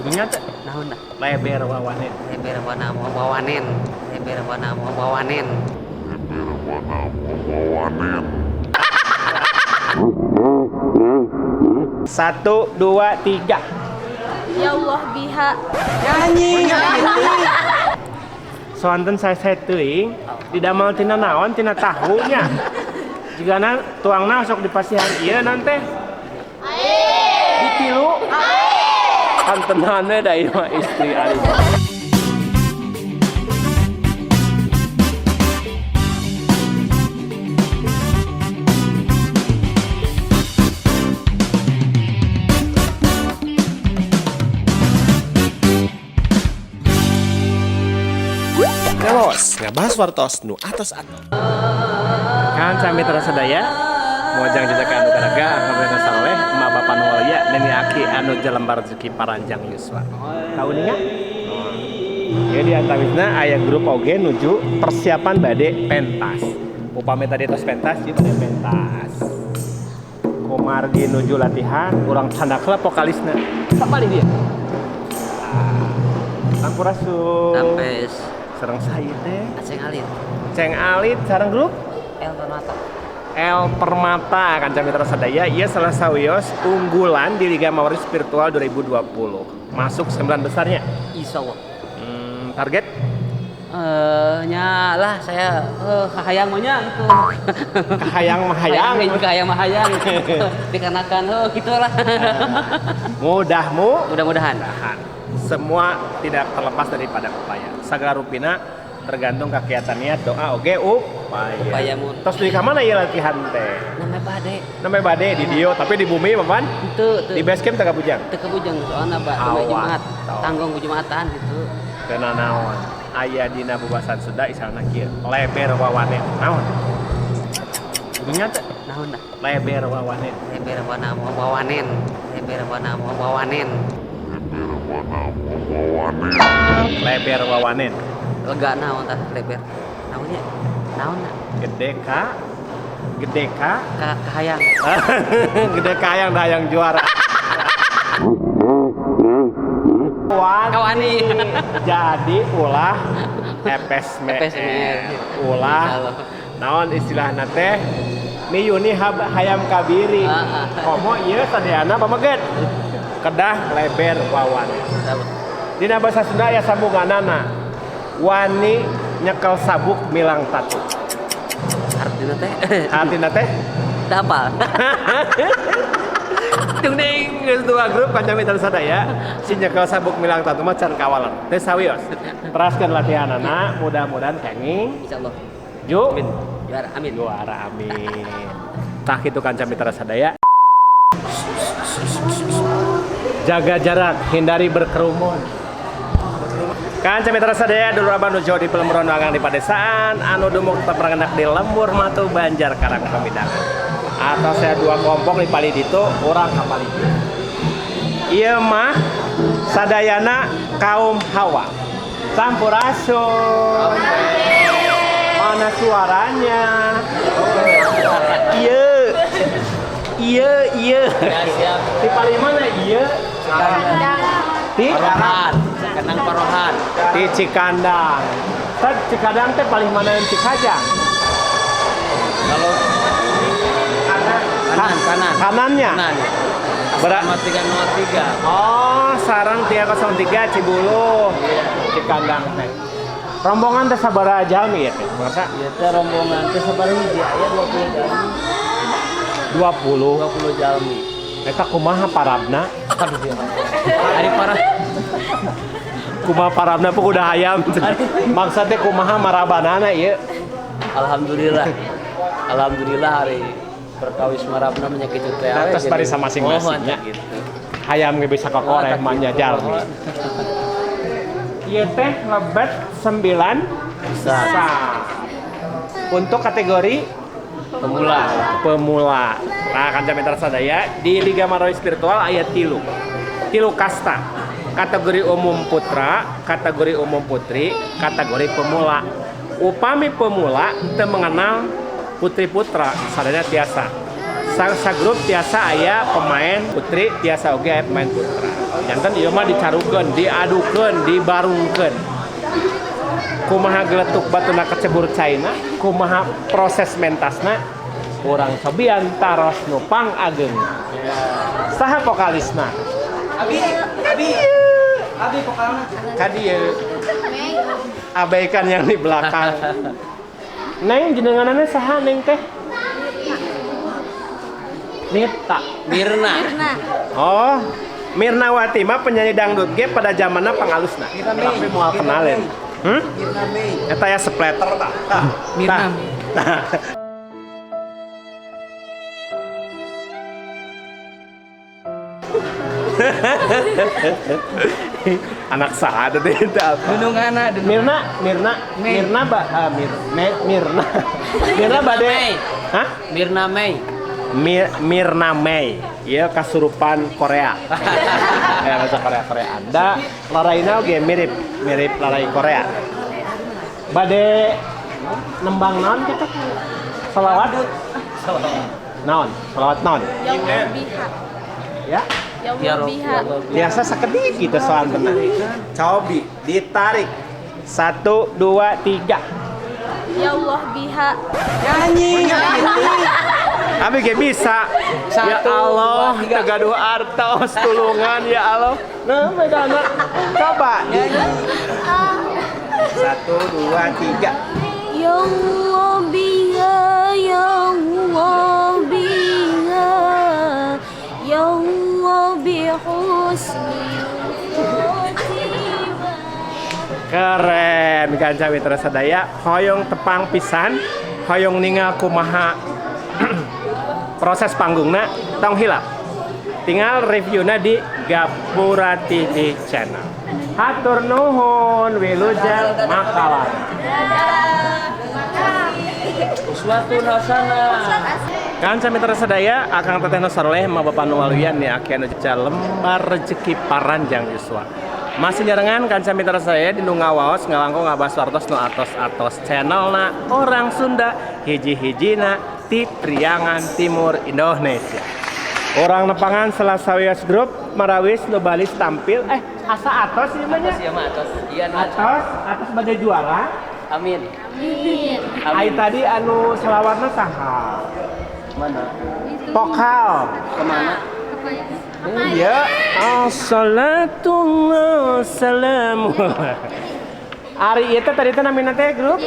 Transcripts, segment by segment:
Nya teh. Naon dah? Leber wawanen. Leber wana wawanen. Leber wana wawanen. Leber wana wawanen. 1, 2, 3. Ya Allah biha. Nyanyi. Soanten saya teuing didamel tina naon tina tahunya. Jigana tuangna sok dipasihan ieu nanti. Ditilu. Kantenane da ieu mah istri ari. Telos ngabahas wartos nu atos-atos. Kan sami terasa daya mojang jejaka anu garaga angkabena saroleh emak bapa nu walia neni aki anu jelembar rezeki paranjang yuswa. Kauninga? Ya di antawisna aya grup oge nuju persiapan bade pentas. Upami tadi tos pentas, ieu bade pentas. Kumargi nuju latihan, urang candak heula vokalisna. Sapali dia. Sampurasun. Sampai Sareng saya teh. Aceng Alit. Ceng Alit sareng grup El Permata. El Permata kanca mitra sadaya ieu salah sawios unggulan di Liga Mawardi Spiritual 2020. Masuk 9 besarnya. Insyaallah. Target? Nya lah saya kahayang mah nya gitu. Kahayang mah hayang. Kahayang mah hayang. Dikarenakan gitulah. Mudahmu Mudah-mudahan. Semua tidak terlepas daripada upaya. Sagala rupina tergantung kegiatan niat doa oge upaya. Upaya mun. Tos di mana ieu latihan teh? Namanya bade. Namanya bade di dieu tapi di bumi papan? Henteu teu. Di base camp teu kabujang. Teu kabujang soalna ba Jumat. Tanggung ku Jumatan gitu. Teu nanaon. Aya dina bubasan Sunda isalna kieu. Leber wawanen. Naon? Nya teh. Naon dah? Leber wawanen. Leber wana wawanen. Leber wana wawanen. Leber wana wawanen. Leber wawanen. Lega naon tah leber. Naonnya? Naon na? Gede ka. Gede ka. Kahayang. Gede kahayang dah yang juara. Kawani. Jadi ulah epes mer. Ulah naon istilahna teh miyuni hayam kabiri. Komo ieu sadayana pameget. Kedah leber wawanen. Dina bahasa Sunda aya sambunganana. Wani nyekel sabuk milang tatu. Artina teh? Artina teh? Teu apal. Dung ding geus dua grup kanca mitra sadaya si nyekel sabuk milang tatu mah can kawalan. Teh sawios. Teraskeun latihanana mudah-mudahan kenging. Insyaallah. Ju. Amin. Juara amin. Juara amin. Tah kitu kanca mitra sadaya. Jaga jarak, hindari berkerumun. Kanca mitra sadaya dulur abah nu jauh di pelemuran wangang di padesaan anu dumuk tetep rengenak di lembur matu Banjar Karang Pamidangan. Atau saya dua kelompok di pali ditu urang ka pali dieu. Ieu mah sadayana kaum Hawa. Sampurasun. Mana suaranya? Ieu. Ieu ieu. Ya, siap. Di pali mana ieu? Cikandang. Di Parohan. Cikandang Parohan. Di Cikandang. Tad Cikandang teh paling mana yang Cikajang? Kalau kanan, kanan. Kanannya. Kanan. Berat. Sama 303. Oh, sarang 303 Cibuluh. Iya. Cikandang teh. Rombongan teh sabaraha jalmi ya teh? Masa? Ieu teh rombongan teh sabaraha hiji aya 20 jalmi. 20. 20 jalmi. Eta kumaha parabna? Aduh ya. Ari parah. Kumaha parabna pun udah hayam. Maksudnya kumaha marabanana ieu? Alhamdulillah. Alhamdulillah hari perkawis marabna menyakiti teh. Nah, terus bari sama masing-masingnya. Oh, gitu. Hayam ge bisa kokoreh mah nya jalmi. Ieu teh lebet 9 Besar. Untuk kategori pemula. Pemula. Nah, kanca mitra sadaya di Liga Marawis Spiritual aya tilu. Tilu kasta. Kategori umum putra, kategori umum putri, kategori pemula. Upami pemula teu mengenal putri putra, sadaya tiasa. Sa grup tiasa aya pemain putri, tiasa oge aya pemain putra. Janten ieu mah dicarukeun, diadukeun, dibarungkeun. Kumaha geletuk batuna kecebur caina, kumaha proses mentasna, urang cobian taros nu pangageng. Saha vokalisna? Abi, Abi. Abi vokalna. Ka dieu. Abaikan yang di belakang. Neng jenenganna saha neng teh? Nita. Mirna. Mirna. Oh, Mirnawati mah penyanyi dangdut ge pada zamanna pangalusna. Tapi moal kenalin. Hmm? Mirna Mei. Eta ya splatter tah. Mirna. Tah. Anak saha teh itu apa? Dunungana, dunung. Mirna, Mirna, Mei. Mirna ba, ah, Mir, Me, Mirna. Mirna bade. Mei. Hah? Mirna Mei. Mirna Mei. Ieu kasurupan Korea. Bahasa Korea Korea. Anda laraina oge mirip, mirip larai Korea. Bade nembang naon kitu? Salawat? Naon? Salawat naon? Ya Allah biha. Ya. Ya Allah biha. Biasa sakedik gitu soantena. Cobi ditarik. 1 2 3. Ya Allah biha. Nyanyi. Abi ge bisa. Ya Satu, Allah, dua, tiga. teu gaduh artos tulungan ya Allah. Nah, bedana. Coba. 1 2 3. Ya Allah biha, ya Allah biha. Ya Allah bihusni khotimah. Keren kanca mitra sadaya, hoyong tepang pisan, hoyong ningal kumaha proses panggungna tong hilap. Tinggal reviewna di Gapura TV channel. Hatur nuhun wilujeng makalah. Uswatun hasanah. Kanca mitra sadaya, akang teteh nu saroleh ma bapa nu waluyan nih aki anu lembar rezeki paranjang yuswa. Masih nyarengan kanca mitra saya di nu ngawaos ngalangkung ngabahas wartos nu atos-atos channelna orang Sunda hiji-hijina ti Priangan Timur Indonesia. Orang nepangan Selasa Wios Group marawis nu balis tampil asa atos ieu mah nya. Atos ya mah atos. Iya nu Atos, atos bade juara. Amin. Amin. Ai tadi anu selawatna saha? Mana? Vokal. Kemana? Ya, assalatullah salamu. Ari ieu teh tadi teh namina teh grup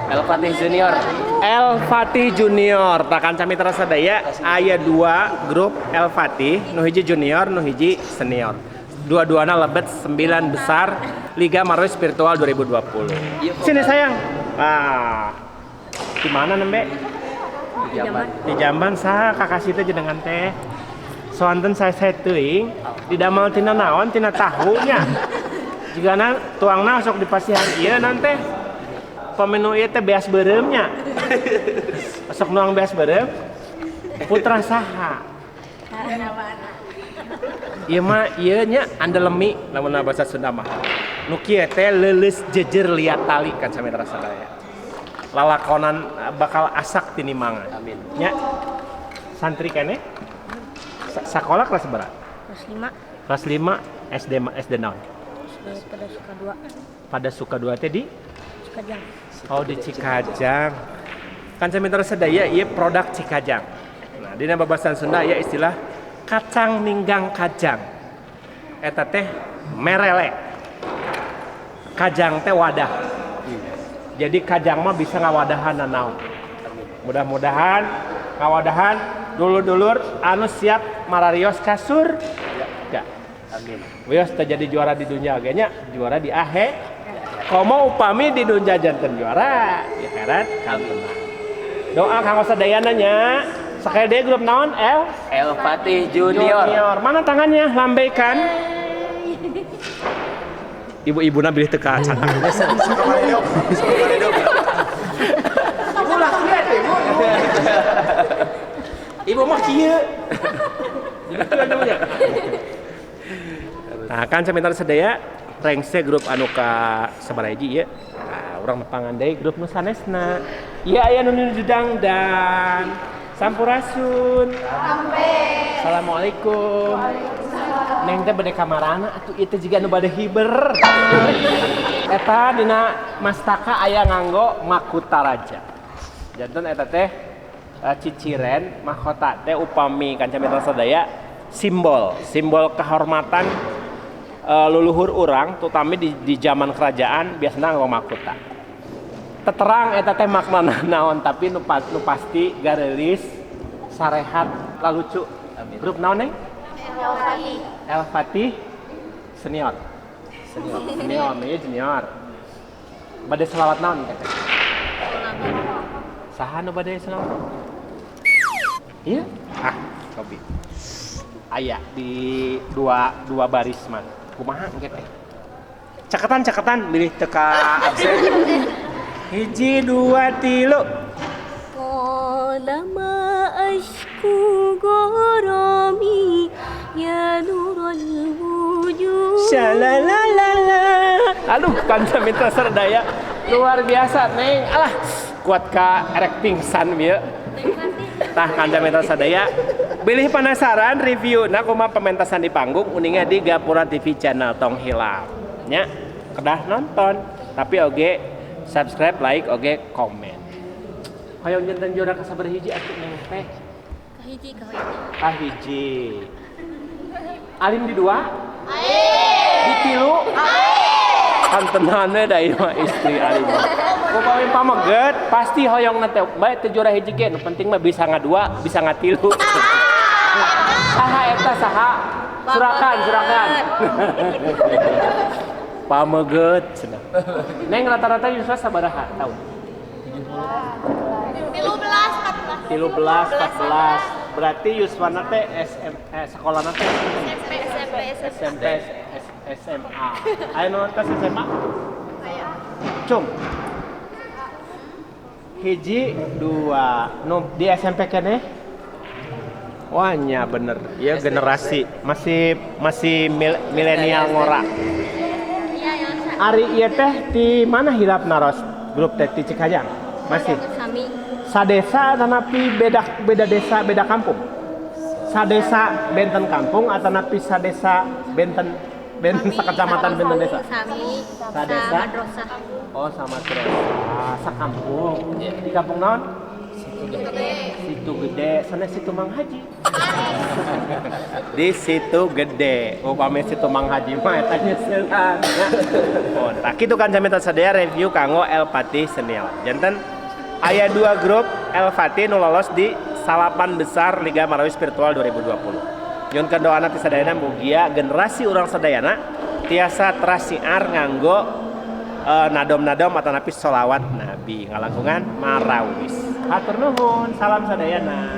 El Fatih Junior. El Fatih Junior. Tah kanca mitra sadaya aya 2 grup El Fatih, nu hiji junior, nu hiji senior. Dua-duana lebet 9 besar Liga Marawis Spiritual 2020. Sini sayang. Ah. Di mana nembe? Di Jamban. Di Jamban saha kakasih teh jenengan teh? Soanten saya teuing didamel tina naon tina tahunya. Jigana tuangna sok dipasihan ieu nanti. Pamenu ieu teh beas beureumnya. Sok nuang beas beureum. Putra saha? Ieu mah ieu nya andelemi lamun bahasa Sunda mah. Nu kieu teh leuleus jejer liat tali kan samitra sadaya. Lalakonan bakal asak tinimangan. Amin. Nya santri keneh sakola kelas berapa? Kelas 5. Kelas 5 SD SD naon? SD pada suka 2. Pada suka 2 teh di? Cikajang. Oh, di Cikajang. Kan samitra sadaya ieu produk Cikajang. Nah, dina babasan Sunda ieu istilah kacang ninggang kajang. Eta teh merele. Kajang teh wadah. Jadi kajang mah bisa ngawadahan nanaon. Mudah-mudahan ngawadahan dulur-dulur anu siap mararios kasur. Ya. Amin. Wios terjadi juara di dunia oge nya, juara di ahe. Komo upami di dunia janten juara, di akhirat kantenan. Doa kanggo sadayana nya. Sakali deui grup naon? El El Fatih Junior. Junior. Mana tangannya? Lambaikan. Ibu-ibuna bilih teu ka canang. Ibu lah kieu teh, Ibu. Ibu mah kieu. Jadi kieu nya. Nah, kan samintar sadaya rengse grup anu ka sabaraha hiji ieu. Nah, urang nepangan deui grup nu sanesna. Ieu aya nu nuju dangdan. Sampurasun. Assalamualaikum. Neng teh bade kamarana atuh ieu teh jiga nu bade hiber. Eta dina mastaka aya nganggo mahkota raja. Janten eta teh ciciren mahkota teh upami kanca mitra sadaya simbol, simbol kehormatan leluhur urang terutama di zaman kerajaan biasana nganggo mahkota. Teterang eta teh maknana naon tapi nu pasti gareulis sarehat lalucu. Grup naon Neng? El Fatih senior. Senior, senior, ieu junior. Bade selawat naon teh? Saha nu bade selawat? Iya? Ah, cobi. Aya di dua baris mah. Kumaha engke teh? Caketan-caketan milih teu ka absen. 1 2 3. Qala ashku gharami ya nurul wujud. Shalalalala. Aduh, kanca mitra serdaya luar biasa Neng. Alah, kuat ka erek pingsan bieu. Tah kanca mitra sadaya, bilih penasaran review na kumaha pementasan di panggung uninga di Gapura TV channel tong hilap. Nya, kedah nonton, tapi oge subscribe, like, oge komen. Hoyong janten juara kasabar hiji atuh Neng teh. Kahiji kahiji. Kahiji. Alim di 2? Alim. Di 3? Alim. Kantenane da ieu mah istri alim. Upami pameget pasti hoyong na teh bae teu juara hiji ge nu penting mah bisa ngadua, bisa ngatilu. Saha eta saha? Surakan, surakan. Pameget cenah. Neng rata-rata yuswa sabaraha taun? 13, 13, 14. Berarti yuswana teh sekolahna teh SMP, SMA. Ayo nu tes SMA? Aya. Cung. 1, 2. Nu di SMP keneh? Wah, nya bener. Ya generasi masih milenial ngora. Ari ieu teh di mana hilap naros grup teh di Cikajang? Masih. Sami. Sadesa atanapi beda desa beda kampung? Sadesa benten kampung atanapi sadesa benten sakecamatan benten desa? Sami. Sadesa. Madrasah. Oh, sama madrasah. Sakampung. Di kampung naon? Situ Gede. Situ Gede, sana Situ Mang Haji. Di Situ Gede. Upami Situ Mang Haji mah eta nyeuselan. Oh, tah kitu kan jami sadaya review kanggo El Fatih Senior. Janten aya 2 grup El Fatih nu lolos di 8 besar Liga Marawis Virtual 2020. Nyunkeun doana ti sadayana mugia generasi urang sadayana tiasa terasiar nganggo nadom-nadom atanapi sholawat Nabi ngalangkungan marawis. Hatur nuhun, salam sadayana.